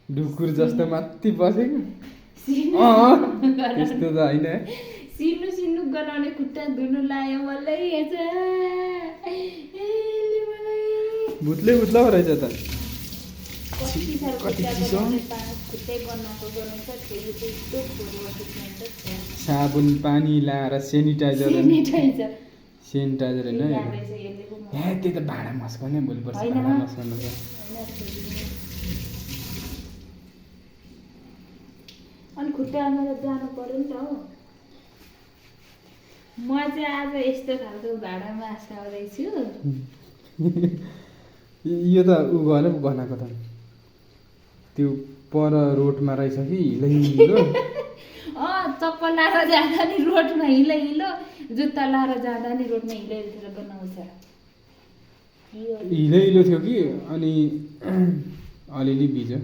ढुकुर जस्तो माथि बसेको त्यस्तो त होइन सिनु सिनु गराउने खुट्टा धुनु लायो मलाई भुत्ले भुत्ला पो रहेछ त कति चिसो खुट्टै बनाएको गराउँछ फेरि त्यस्तो साबुन पानी लाएर सेनिटाइजर होइन ए त्यही त भाँडा मस्काउने भोलिपर्छ भाँडा मस्काउनु अनि खुट्टामा त जानु पर्यो नि त हौ म चाहिँ आज यस्तो खालको भाँडामा आस्काउँदैछु यो त उ गएर पो गनाएको त त्यो पर रोडमा रहेछ कि हिलो चप्पल लाएर जाँदा नि रोडमा हिलो जुत्ता लाएर जाँदा नि रोडमा हिलो बनाउँछ हिलो थियो कि अनि अलिअलि भिज्यो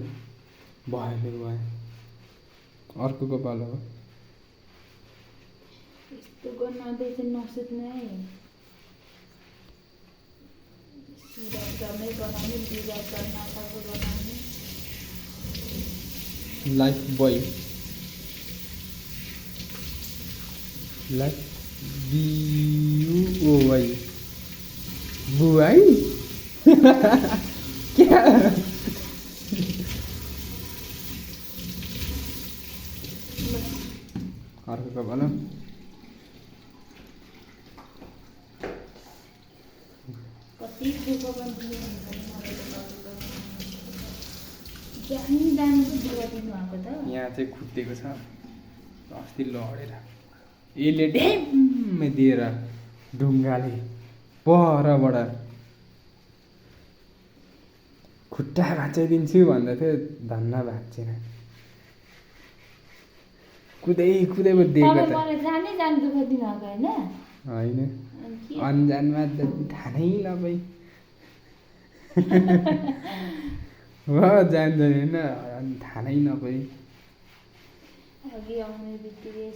भयो अर्को पालो हो यस्तो गर्नाले चाहिँ नसुत्ने है बनाउने बिगार माछाको बनाउने लाइफ बोय लाइफ BUOY बुआई क्या अर्को भनौँ कति दुःख यहाँ चाहिँ खुट्टेको छ अस्ति लडेर यसले ड्याम्मै दिएर ढुङ्गाले परबाट खुट्टा भाँचाइदिन्छु भन्दा थियो धन्न भाँचेन कुदै पो दिएको त होइन अन्जानमा थाहै नपाई हो जान्दैन होइन थाहा नै नपाई अघि आउने बित्तिकै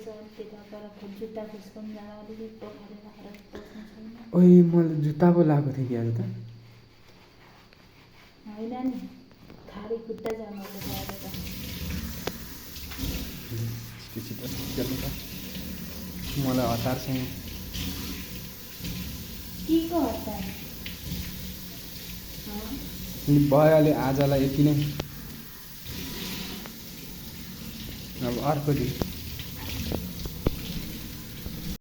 जुत्ता खुस्काउनु जाँदा अलिकति पखालेर राखेर ओइ मैले जुत्ता पो लगाएको थिएँ कि आज त होइन नि खाली खुट्टा जानु मलाई हतारसँग केको हतार भयो अहिले आजलाई यति नै अब अर्को दिन